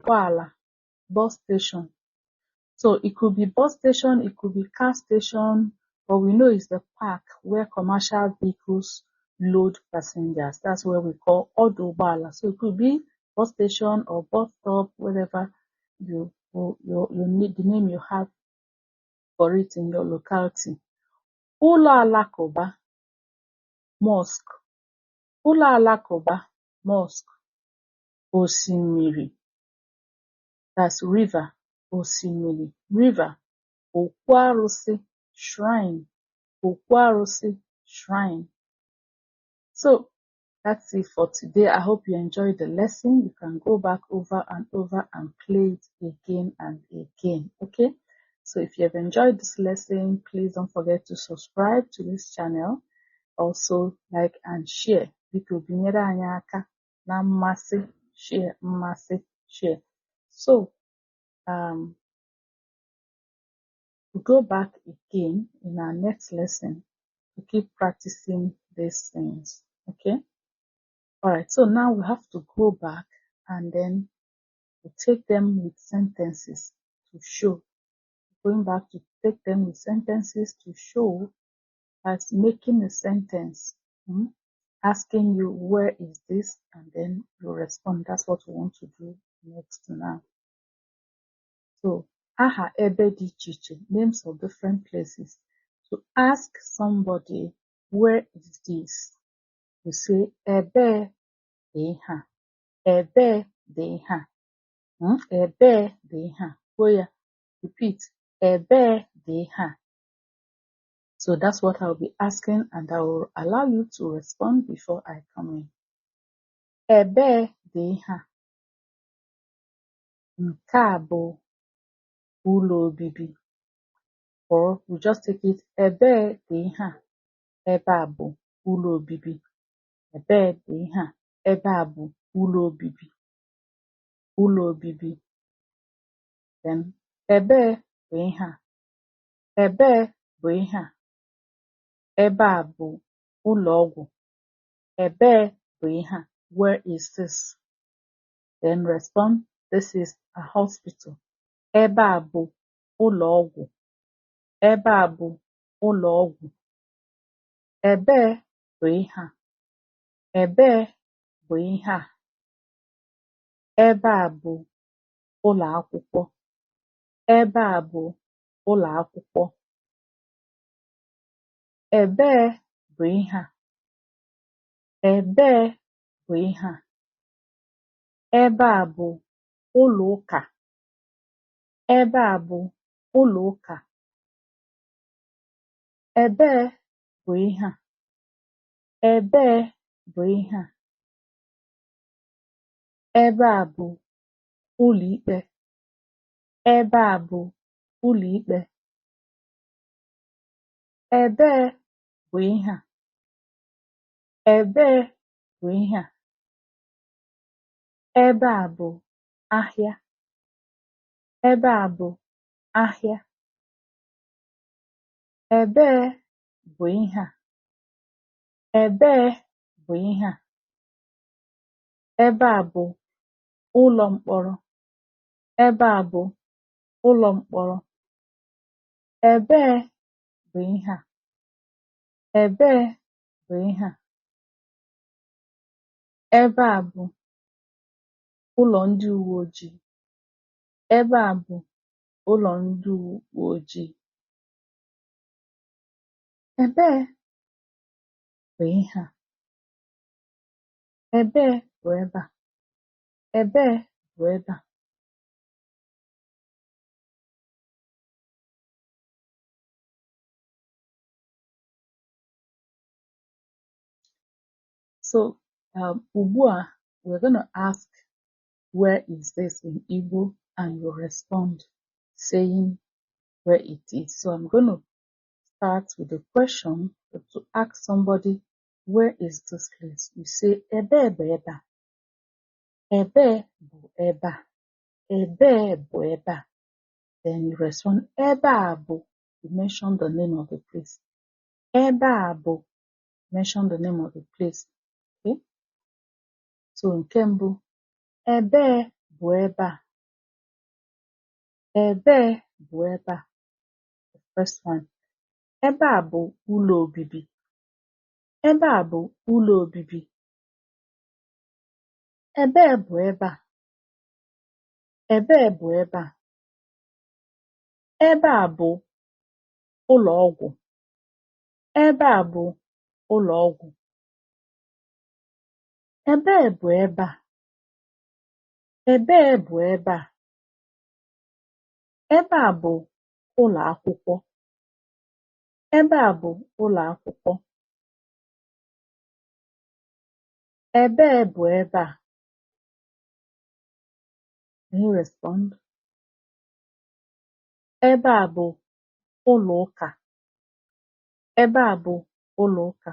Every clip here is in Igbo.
ụgbọala, bus station. So it could be bus station, it could be car station, but we know it's the park where commercial vehicles load passengers. That's where we call ọdụ ụgbọala. So it could be bus station or bus stop, whatever you need, the name you have for it in your locality. Ụlọ alakụba, mosque. Ụlọ alakụba, mosque. Osimiri, that's river, osimiri, river. Okwu arụsị, shrine, okwu arụsị, shrine. So that's it for today. I hope you enjoyed the lesson. You can go back over and over and play it again and again. Okay? So if you have enjoyed this lesson, please don't forget to subscribe to this channel. Also like and share. Biko binyere anyị aka na mmasị, share, mmasị, share. So we go back again in our next lesson to keep practicing these things. Okay? All right, so now we have to go back and then we take them with sentences to show. Going back to take them with sentences to show as making a sentence, asking you where is this, and then you respond. That's what we want to do next now. So, aha ebe dị iche iche, names of different places. To ask somebody, where is this? You say, ebee dị ihe a? Ebee dị ihe a? Ebee dị ihe a? Kwuo ya. Repeat. Ebee dị ihe a? So that's what I'll be asking, and I will allow you to respond before I come in. Ebee dị ihe a? Nke a bụ ụlọ obibi. Or we just take it, ebee dị ihe a? Ebe a bụ ụlọ obibi. Ebee dị ihe a? Ebe a bụ ụlọ obibi. Ụlọ obibi. Then, ebee bụ ihe a? Ebee bụ ihe a? Ebe a bụ ụlọ ọgwụ. Ebee bụ ihe a? Where is this? Then respond, this is a hospital. Ebe a bụ ụlọ ọgwụ. Ebe a bụ ụlọ ọgwụ. Ebee bụ ihe a? Ebee bụ ihe a? Ebe a bụ ụlọ akwụkwọ. Ebe a bụ ụlọ akwụkwọ. Ebee bụ ihe a? Ebee bụ ihe a? Ebe a bụ ụlọ ụka. Ebe a bụ ụlọ ụka. Ebee bụ ihe a? Ebee bụ ihe a? Ebe a bụ ụlọikpe. Ebe a bụ ụlọikpe. Ebee bụ ihe a? Ebee bụ ihe a? Ebe a bụ ahịa. Ebe a bụ ahịa. Ebee bụ ihe a? Ebee bụ ihe a? Ebe a bụ ụlọ mkpọrọ. Ebe a bụ ụlọ mkpọrọ. Ebee bụ ihe a? Ebee bụ ihe a? Ebe a bụ ụlọ ndị uwe ojii. Ebe a bụ ụlọ ndị uwe ojii. Ebee bụ ihe a? Ebee bụ ebe a? Ebee bụ ebe a? So, ugbu a, we're going to ask, where is this in Igbo? And you respond saying where it is. So I'm going to start with the question to ask somebody, where is this place? You say, ebee bụ ebe a? Ebee bụ ebe a? Ebee bụ ebe a? Then you respond, ebe a bụ, you mention the name of the place. Ebe a bụ, mention the name of the place. Okay? So nke mbụ, ebee bụ ebe a? Ebee bụ ebe a? The first one. Ebe a bụ ụlọ obibi. Ebe a bụ ụlọ obibi. Ebee bụ ebe a? Ebee bụ ebe a? Ebe a bụ ụlọ ọgwụ. Ebe a bụ ụlọ ọgwụ. Ebee bụ ebe a? Ebee bụ ebe a? Ebe a bụ ụlọ akwụkwọ. Ebe a bụ ụlọ akwụkwọ. Ebee bụ ebe a? Can you respond? Ebe a bụ ụlọ ụka. Ebe a bụ ụlọ ụka.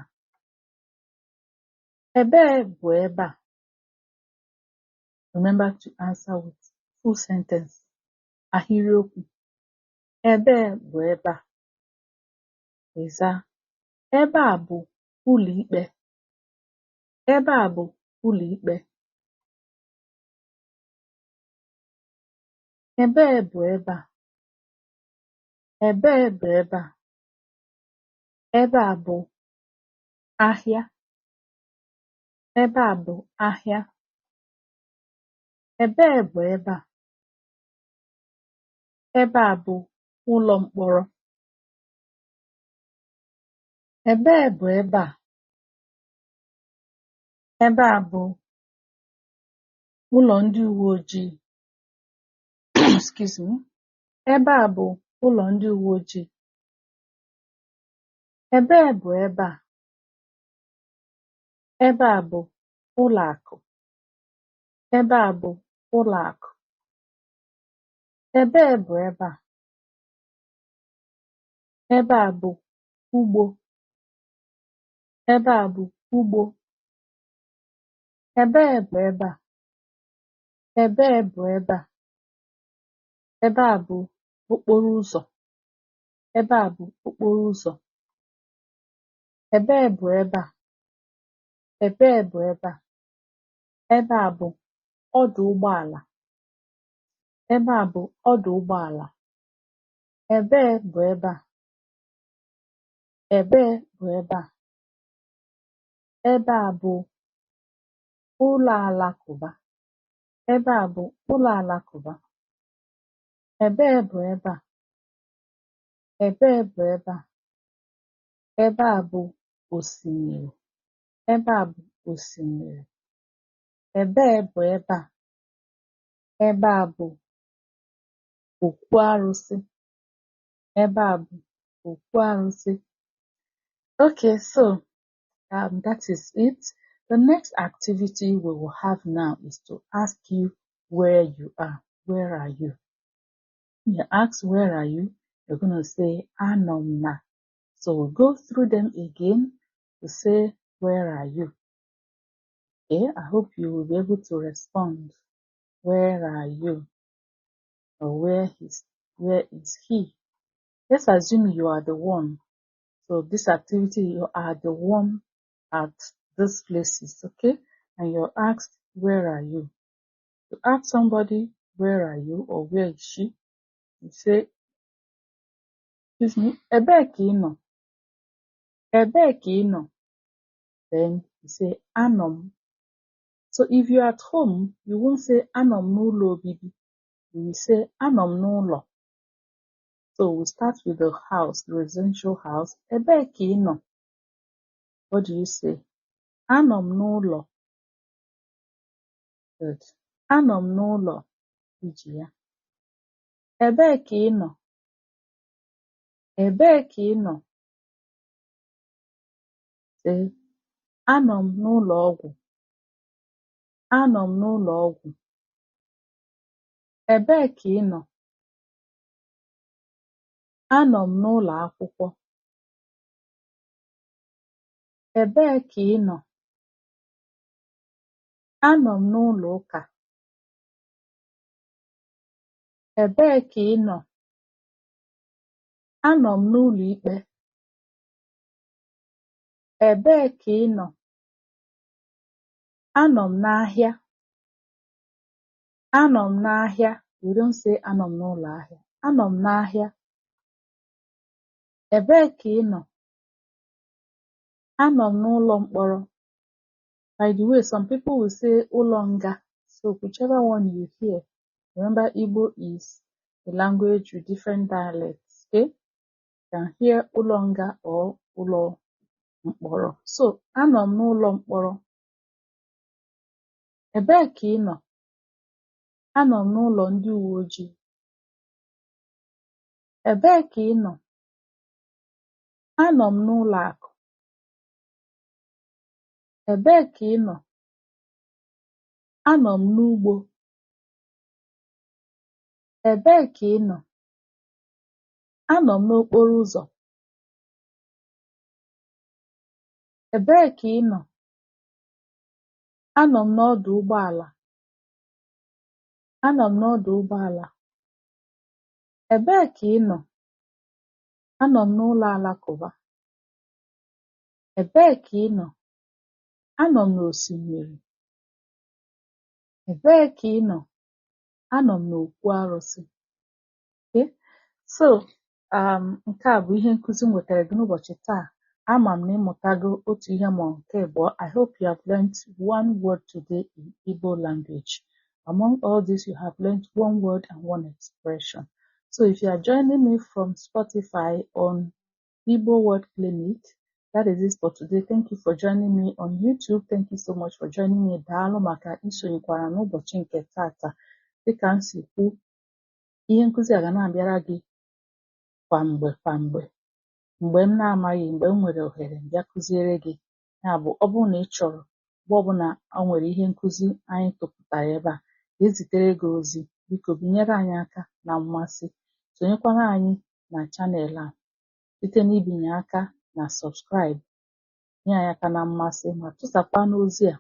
Ebee bụ ebe a? Remember to answer with full sentence. Ahịrịokwu. Ebee bụ ebe a? Ị zaa, ebe a bụ ụlọ ikpe. Ebe a bụ ụlọ ikpe. Ebee bụ ebe a? Ebee bụ ebe a? Ebe a bụ ahịa. Ebe a bụ ahịa. Ebee bụ ebe a? Ebe a bụ ụlọ mkpọrọ. Ebee bụ ebe a? Ebe a bụ ụlọ ndị uwe ojii. Excuse me. Ebe a bụ ụlọ ndị uwe ojii. Ebee bụ ebe a? Ebe a bụ ụlọ akụ. Ebe a bụ ụlọ akụ. Ebee bụ ebe a? Ebe a bụ ugbo. Ebe a bụ ugbo. Ebee bụ ebe a? Ebee bụ ebe a? Ebe a bụ okporo ụzọ. Ebe a bụ okporo ụzọ. Ebee bụ ebe a? Ebee bụ ebe a? Ebe a bụ ọdụ ụgbọala. Ebe a bụ ọdụ ụgbọala. Ebee bụ ebe a? Ebee bụ ebe a? Ebe a bụ ụlọ alakụba. Ebe a bụ ụlọ alakụba. Ebee bụ ebe a? Ebee bụ ebe a? Ebe a bụ osimiri. Ebe a bụ osimiri. Ebee bụ ebe a? Ebe a bụ òkwu arụsị. Ebe a bụ òkwu arụsị. Okay, so that is it. The next activity we will have now is to ask you where you are. Where are you? You ask where are you, you're going to say anọ m na. So we'll go through them again to say where are you. Okay, I hope you will be able to respond. Where are you? Or where is he? Let's assume you are the one. So this activity, you are the one at these places, okay? And you're asked, where are you? You ask somebody, where are you or where is she? You say, excuse me, ebee ka ị nọ? Ebee ka ị nọ? Then you say, anọ m. So if you're at home, you won't say anọ m n'ụlọ obibi. You will say anọ m n'ụlọ. So we start with the house, the residential house. Ebee ka ị nọ? What do you say? Anọ m n'ụlọ. Good. Anọ m n'ụlọ. Iji ya. Ebee ka ị nọ? Ebee ka ị nọ? Say, anọ m n'ụlọ ọgwụ. Anọ m n'ụlọ ọgwụ. Ebee ka ị nọ? Anọ m n'ụlọ akwụkwọ. Ebee ka ị nọ? Anọ m n'ụlọ ụka. Ebee ka ị nọ? Anọ m n'ụlọ ikpe. Ebee ka ị nọ? Anọ m n'ahịa. Anọ m n'ahịa. We don't say anọ m n'ụlọ ahịa. Anọ m n'ahịa. Ebee ka ị nọ? Anọ m n'ụlọ mkpọrọ. By the way, some people will say ụlọ nga. So whichever one you hear, remember Igbo is a language with different dialects. Okay? You can hear ụlọ nga or ụlọ mkpọrọ. So anọ m n'ụlọ mkpọrọ. Ebee ka ị nọ? Anọ m n'ụlọ ndị uwe ojii. Ebee ka ị nọ? Anọ m n'ụlọ akụ. Ebee ka ị nọ? Anọ m n'ugbo. Ebee ka ị nọ? Anọ m n'okporo ụzọ. Ebee ka ị nọ? Anọ m n'ọdụ ụgbọala. Anọ m n'ọdụ ụgbọala. Ebee ka ị nọ? Anọ m n'ụlọ alakụba. Ebee ka ị nọ? Anọ m n'osimiri. Ebee ka ị nọ? Anọ m n'okwu arụsị. Okay? So, nke a bụ ihe nkụzi m wetara gị n'ụbọchị taa. Ama m na ịmụtago otu ihe ma nke abụọ. I hope you have learnt one word today in Igbo language. Among all this, you have learnt one word and one expression. So if you are joining me from Spotify on Igbo Word Clinic, that is it for today. Thank you for joining me on YouTube. Thank you so much for joining me. Daalụ maka isonyekwara n'ụbọchị nke tata. Dịka m si kwu, ihe nkụzi a ga na-abịara gị kwa mgbe kwa mgbe. Mgbe m na-amaghị, mgbe m nwere ohere m bịa kụziere gị. Ya bụ, ọ bụrụ na ị chọrọ, mgbe ọbụla o nwere ihe nkụzi anyị tụpụtara ebe a, ka ezitere gị ozi, biko binyere anyị aka na mmasị. Sonyekwara anyị na channel a site n'ibinye aka na subscribe, nye anyị aka na mmasị ma tụsakwa n'ozi a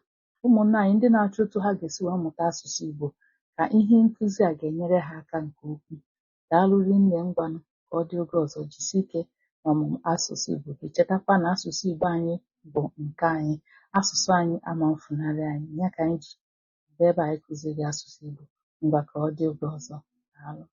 ụmụnne anyị ndị na-achọ otu ha ga-esi wee mụta asụsụ Igbo ka ihe nkụzi a ga-enyere ha aka nke ukwuu. Daalụ rinne. Ngwanụ, ka ọ dị oge ọzọ. Jisie ike n'ọmụmụ asụsụ Igbo gị. Chetakwa na asụsụ Igbo anyị bụ nke anyị. Asụsụ anyị ama mfunarị anyị. Ya ka anyị ji bịa ebe a ịkụziri gị asụsụ Igbo. Ngwa, ka ọ dị oge ọzọ. Daalụ.